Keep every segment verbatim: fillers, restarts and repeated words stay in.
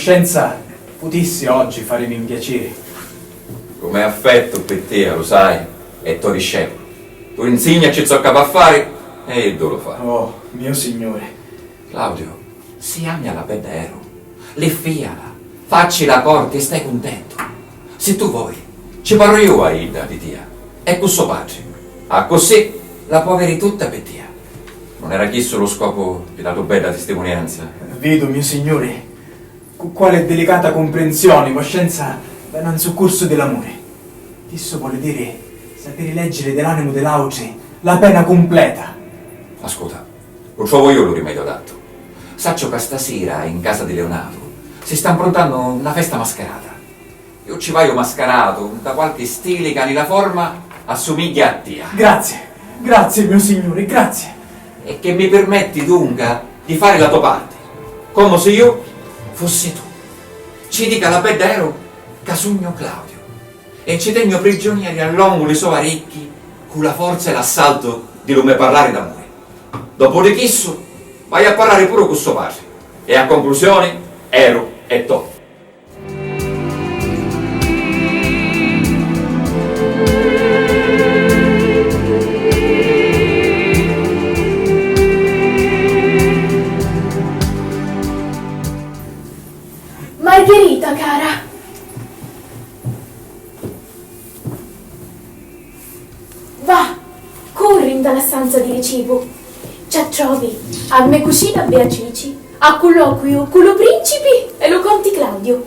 Voscenza putissi oggi farimi un piaciri. Cu me affettu pi tia, lu sai, è to discepulu. Tu insignaci zoccu havi a fari e iddu lu fa. Oh, mio Signuri. Claudio, si ami a la bedda Eru, liffìala, facci la corti e stai cuntentu. Si tu voi, ci parru iu a idda di tia e cu so patri. Accussì la po aviri tutta pi tia. Nun era chissu lu scopu di la to bedda tistimunianza? Vidu, mio Signuri, cu quali delicata cumprensioni Voscenza veni in succursu di l'amuri. Chissu voli diri sapiri leggiri di l'animu di l'autri la pena cumpleta. Ascuta, lu trovu iu lu rimediu adattu. Sacciu ca stasira in casa di Leonatu si sta mpruntannu na festa mascarata. Iu ci vaiu mascaratu nta qualchi stili ca ni la forma assumigghia a tia. Grazie, grazie, mio Signuri, grazie. E che mi pirmetti dunca di fari la to parti, comu si iu fussi tu. Ci dica a la bedda Eru ca sugnu Claudiu e ci tegnu prigiunieri a longu li so aricchi cu la forza e l'assaltu di lu me parlari d'amuri. Dopu di chissu, vai a parlari puru cu so patri e a conclusioni Eru è to. Margherita, cara. Va, curri nta la stanza di ricivu. Ci attrovi a me cucina Beatrici, a culloquiu cu lu principi e lu conti Claudiu.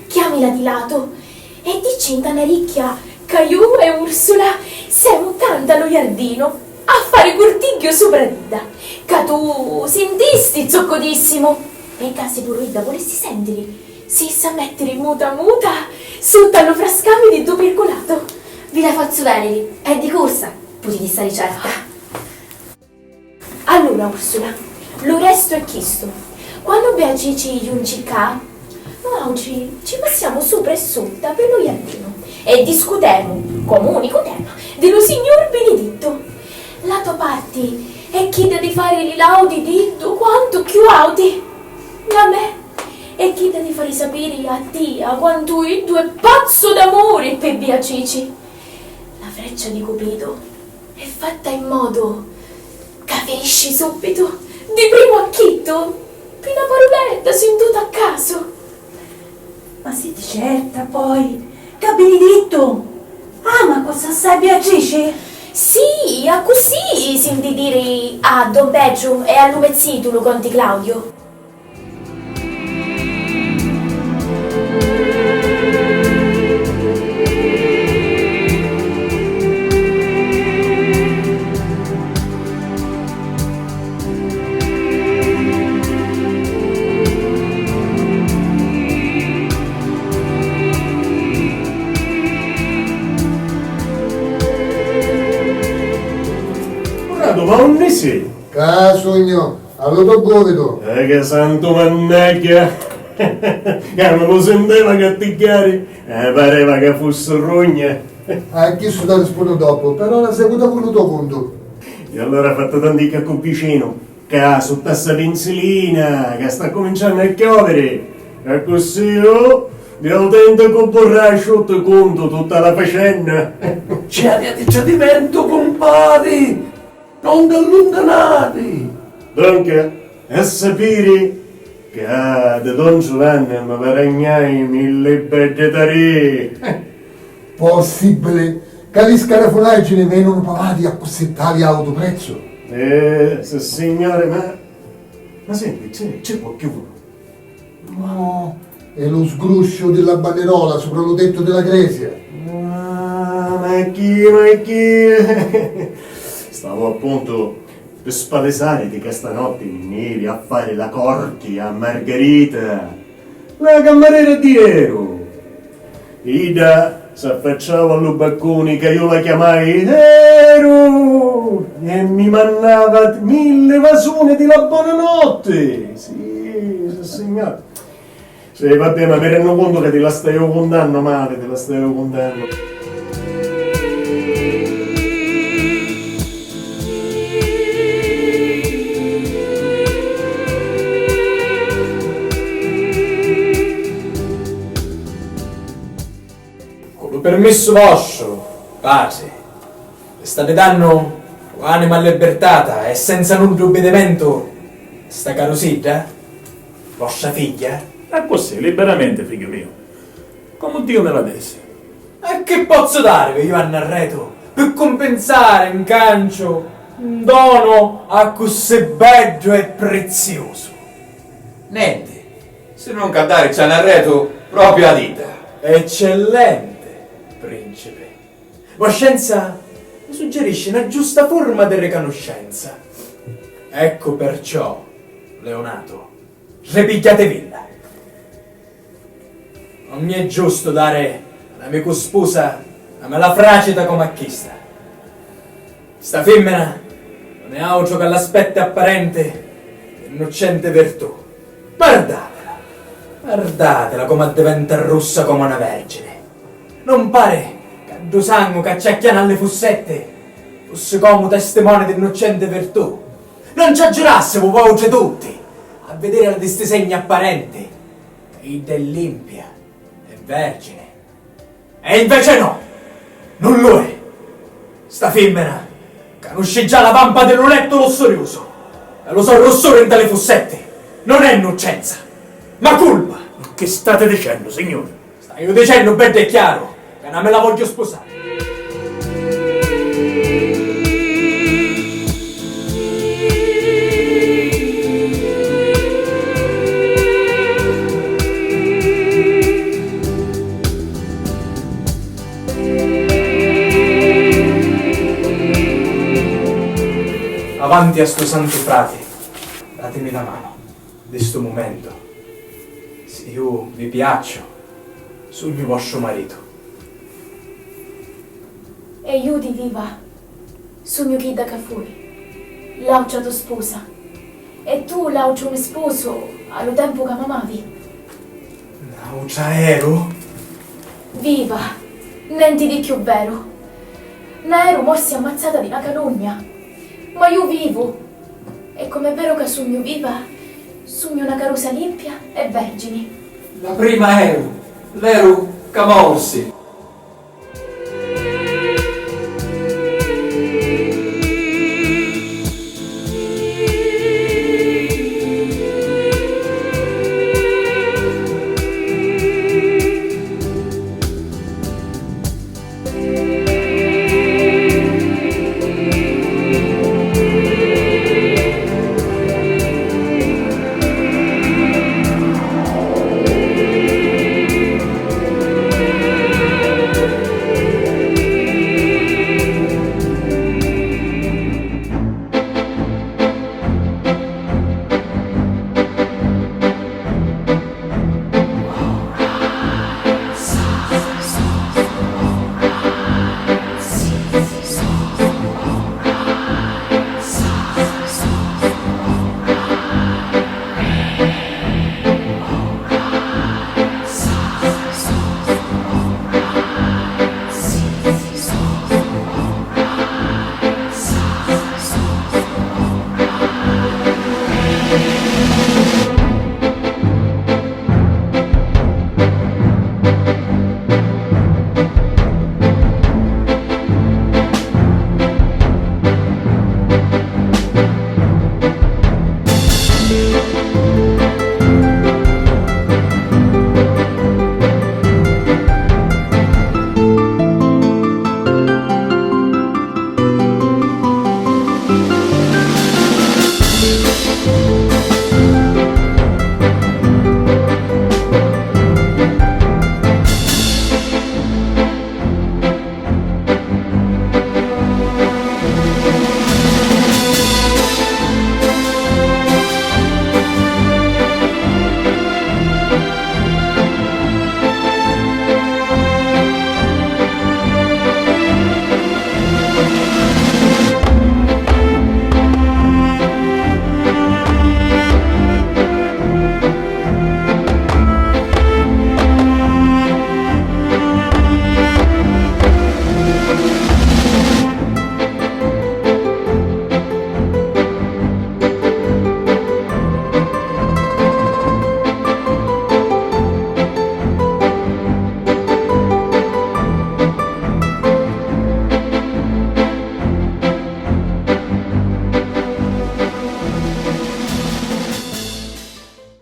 Chiamila di latu e dicci nta n'aricchia ca iu e Ursula semu ccà nta lu jardinu a fari curtigghiu supra d'idda, ca tu sintisti zoccu dissimu e ca si puru idda vulissi sentiri, si issa mettiri muta muta sutta a lu frascami di ddu pirculatu. Vi la fazzu veniri, e di cursa, putiti stari certa. Allura, Ursula, lu restu è chistu. Quannu Beatrici junci ccà, nuautri ci passiamu supra e sutta pi lu jardinu e discutemu, comu unicu tema, di lu Signur Binidittu. La to parti è chidda di fari li laudi di iddu quantu cchiù auti. La me è chidda di fari sapiri a tia quantu iddu è pazzu d'amuri pi Biatrici. La freccia di Cupidu è fatta in modu ca finisci subitu, di primu acchittu, pi na paruletta sintuta a casu. Ma siti certa, poi, ca Binidittu ama cossa assai Biatrici? Sì, accussì sinti diri a don Petru e a lu me zitu, lu conti Claudiu. Curradu, ma unni si? Ccà sugnu, a lu to guvitu. Eh, che santu mannagghia! Ca mi lu sinteva cattigghiari, eh, pareva ca fussi rugna. A chissu t'arrispunnu dopu, per ora seguta cu lu to cuntu. E allura fattu tanticchia cu vicinu, ca sutta ssa pinsilina ca sta cuminciannu a chioviri, accussì iu di autenticu burrasciu ti cuntu tutta la facenna. Ci avia di tradimentu, cumpari! Non t'alluntanari! Dunca, a sapiri ca di don Giuvanni mi varagnai milli beddi tarì! Possibili ca li scarafunaggini venunu pagati accussì tali autu prezzu? Eh, sissignori, ma, ma senti, c'è, c'è qualchidunu? No, è lu sgrusciu di la bannirola supra lu tettu di la gresia. Ah, ma chi, ma chi? Stavu appuntu pi spalisariti ca stanotti vinnivi a fari la corti a Margarita, la cammarera di Eru. Idda s'affacciau a lu baccuni ca iu la chiamai Eru e mi mannava milli vasuni di la bonanotti. Sì, sissignori. Sì, vabbè, ma mi rennu cuntu ca ti la staiu cuntannu mali, ti la staiu cuntannu. Cu lu pirmissu vostru, patri, vi stati dannu cu anima allibirtata e senza nuddu bidimentu sta carusidda, vostra figghia? Accussì, liberamenti, figghiu miu, comu Diu mi la desi. E chi pozzu darivi iu a n'arretu pi cumpinsari 'n canciu 'n donu accussì beddu e priziusu? Nenti, si nun c'ha daricci a n'arretu propriu ad idda. Eccellenti, principi. Voscenza mi suggerisci na giusta furma di ricanuscenza. Eccu perciò, Leonato, ripigghiativilla. Non mi è giustu dari a n'amicu spusa na mela fracita comu a chista. Sta fimmina non è autru ca l'aspetti apparenti di nnuccenti virtù. Vardatila, vardatila comu addiventa russa comu na vergini. Non pari ca ddu sangu ca ci acchiana a li fussetti fussi comu testimoni di nnuccenti virtù? Non ci aggirassi vuautri tutti a vidirila di sti segni apparenti, ca idda è limpia e vergini. E invece no, nun lu è. Sta fimmina canusci già la vampa di lu lettu lussuriusu e lu so russuri nta li fussetti. Non è nnuccenza, ma culpa. Chi stati dicennu, signuri? Staiu dicennu beddu e chiaru ca na mi la vogghiu spusari. Avanti a stu santu frati, datimi na manu di stu mumentu. Si iu vi piacciu, sugnu vostru maritu. E iu di viva sugnu chidda ca fui, l'autra to spusa, e tu l'autra mi spusu a lu tempu ca m'amavi. N'autra eru? Viva! Nenti di cchiù veru. Na eru morsi ammazzata di na calunnia. Ma iu vivu. E com'è veru ca sugnu viva, sugnu na carusa limpia e vergini. La prima eru, l'eru ca morsi.